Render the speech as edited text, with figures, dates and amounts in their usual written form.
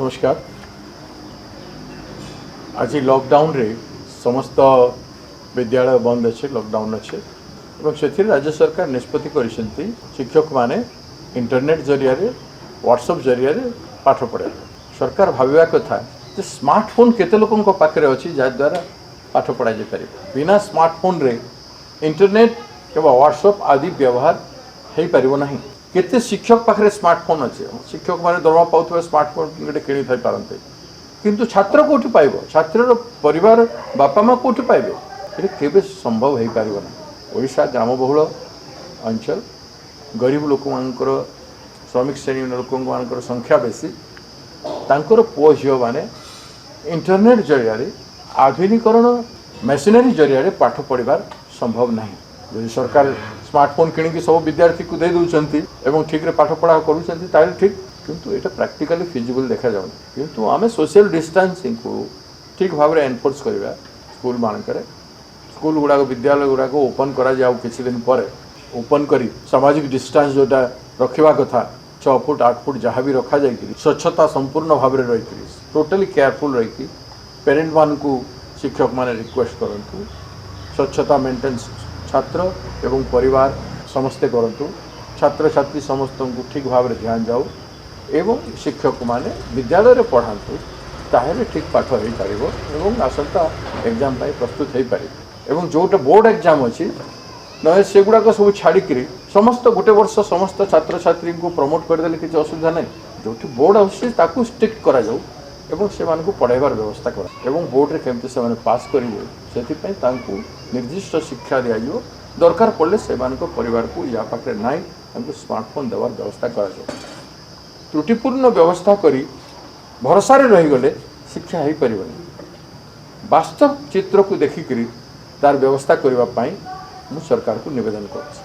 ନମସ୍କାର। ଆଜି ଲକଡାଉନରେ ସମସ୍ତ ବିଦ୍ୟାଳୟ ବନ୍ଦ ଅଛି, ଲକଡାଉନ ଅଛି ଏବଂ ସେଥିରେ ରାଜ୍ୟ ସରକାର ନିଷ୍ପତ୍ତି କରିଛନ୍ତି, ଶିକ୍ଷକମାନେ ଇଣ୍ଟରନେଟ୍ ଜରିଆରେ, ହ୍ୱାଟ୍ସଆପ୍ ଜରିଆରେ ପାଠ ପଢ଼ାଇବେ। ସରକାର ଭାବିବା କଥା ଯେ ସ୍ମାର୍ଟଫୋନ୍ କେତେ ଲୋକଙ୍କ ପାଖରେ ଅଛି, ଯାହାଦ୍ୱାରା ପାଠ ପଢ଼ାଯାଇପାରିବ। ବିନା ସ୍ମାର୍ଟଫୋନ୍ରେ ଇଣ୍ଟରନେଟ୍ କିମ୍ବା ହ୍ୱାଟ୍ସଆପ୍ ଆଦି ବ୍ୟବହାର ହେଇପାରିବ ନାହିଁ। କେତେ ଶିକ୍ଷକ ପାଖରେ ସ୍ମାର୍ଟଫୋନ୍ ଅଛି? ଶିକ୍ଷକମାନେ ଦରମା ପାଉଥିବା ସ୍ମାର୍ଟଫୋନ୍ ଗୋଟେ କିଣିଥାଇ ପାରନ୍ତି, କିନ୍ତୁ ଛାତ୍ର କେଉଁଠି ପାଇବ? ଛାତ୍ରର ପରିବାର, ବାପା ମା କେଉଁଠି ପାଇବେ? ଏଟା କେବେ ସମ୍ଭବ ହେଇପାରିବ ନାହିଁ। ଓଡ଼ିଶା ଗ୍ରାମବହୁଳ ଅଞ୍ଚଳ, ଗରିବ ଲୋକମାନଙ୍କର, ଶ୍ରମିକ ଶ୍ରେଣୀ ଲୋକମାନଙ୍କର ସଂଖ୍ୟା ବେଶୀ। ତାଙ୍କର ପୁଅ ଝିଅମାନେ ଇଣ୍ଟରନେଟ୍ ଜରିଆରେ, ଆଧୁନିକରଣ ମେସିନାରୀ ଜରିଆରେ ପାଠ ପଢ଼ିବାର ସମ୍ଭବ ନାହିଁ। ଯଦି ସରକାର ସ୍ମାର୍ଟଫୋନ୍ କିଣିକି ସବୁ ବିଦ୍ୟାର୍ଥୀକୁ ଦେଇ ଦେଉଛନ୍ତି ଏବଂ ଠିକ୍ରେ ପାଠ ପଢ଼ା କରୁଛନ୍ତି, ତାହେଲେ ଠିକ୍, କିନ୍ତୁ ଏଇଟା ପ୍ରାକ୍ଟିକାଲି ଫିଜିବଲ୍ ଦେଖାଯାଉନି। କିନ୍ତୁ ଆମେ ସୋସିଆଲ ଡିଷ୍ଟାନ୍ସିଂକୁ ଠିକ୍ ଭାବରେ ଏନଫୋର୍ସ କରିବା ସ୍କୁଲମାନଙ୍କରେ। ସ୍କୁଲ ଗୁଡ଼ାକ, ବିଦ୍ୟାଳୟ ଗୁଡ଼ାକ ଓପନ୍ କରାଯାଉ। କିଛି ଦିନ ପରେ ଓପନ୍ କରି ସାମାଜିକ ଡିଷ୍ଟାନ୍ସ ଯେଉଁଟା ରଖିବା କଥା, 6 ଫୁଟ, 8 ଫୁଟ ଯାହା ବି ରଖାଯାଇକିରି, ସ୍ୱଚ୍ଛତା ସମ୍ପୂର୍ଣ୍ଣ ଭାବରେ ରହିକିରି, ଟୋଟାଲି କେୟାରଫୁଲ୍ ରହିକି ପ୍ୟାରେଣ୍ଟମାନଙ୍କୁ ଶିକ୍ଷକମାନେ ରିକ୍ୱେଷ୍ଟ କରନ୍ତୁ। ସ୍ୱଚ୍ଛତା ମେଣ୍ଟେନ୍ ଛାତ୍ର ଏବଂ ପରିବାର ସମସ୍ତେ କରନ୍ତୁ। ଛାତ୍ରଛାତ୍ରୀ ସମସ୍ତଙ୍କୁ ଠିକ୍ ଭାବରେ ଧ୍ୟାନ ଯାଉ ଏବଂ ଶିକ୍ଷକମାନେ ବିଦ୍ୟାଳୟରେ ପଢ଼ାନ୍ତୁ, ତାହେଲେ ଠିକ୍ ପାଠ ହେଇପାରିବ ଏବଂ ଆସନ୍ତା ଏକ୍ଜାମ୍ ପାଇଁ ପ୍ରସ୍ତୁତ ହେଇପାରିବ। ଏବଂ ଯେଉଁଟା ବୋର୍ଡ଼ ଏକ୍ଜାମ୍ ଅଛି, ନହେଲେ ସେଗୁଡ଼ାକ ସବୁ ଛାଡ଼ିକିରି ସମସ୍ତ ଗୋଟେ ବର୍ଷ ସମସ୍ତ ଛାତ୍ରଛାତ୍ରୀଙ୍କୁ ପ୍ରମୋଟ୍ କରିଦେଲେ କିଛି ଅସୁବିଧା ନାହିଁ। ଯେଉଁଠି ବୋର୍ଡ଼ ଆସୁଛି, ତାକୁ ଷ୍ଟ୍ରିକ୍ଟ କରାଯାଉ ଏବଂ ସେମାନଙ୍କୁ ପଢ଼ାଇବାର ବ୍ୟବସ୍ଥା କରା ଏବଂ ବୋର୍ଡ଼ରେ କେମିତି ସେମାନେ ପାସ୍ କରିବେ, ସେଥିପାଇଁ ତାଙ୍କୁ ନିର୍ଦ୍ଦିଷ୍ଟ ଶିକ୍ଷା ଦିଆଯିବ। ଦରକାର ପଡ଼ିଲେ ସେମାନଙ୍କ ପରିବାରକୁ, ଯାହା ପାଖରେ ନାହିଁ, ତାଙ୍କୁ ସ୍ମାର୍ଟଫୋନ୍ ଦେବାର ବ୍ୟବସ୍ଥା କରାଯାଉ। ତ୍ରୁଟିପୂର୍ଣ୍ଣ ବ୍ୟବସ୍ଥା କରି ଭରସାରେ ରହିଗଲେ ଶିକ୍ଷା ହେଇପାରିବନି। ବାସ୍ତବ ଚିତ୍ରକୁ ଦେଖିକରି ତାର ବ୍ୟବସ୍ଥା କରିବା ପାଇଁ ମୁଁ ସରକାରକୁ ନିବେଦନ କରୁଛି।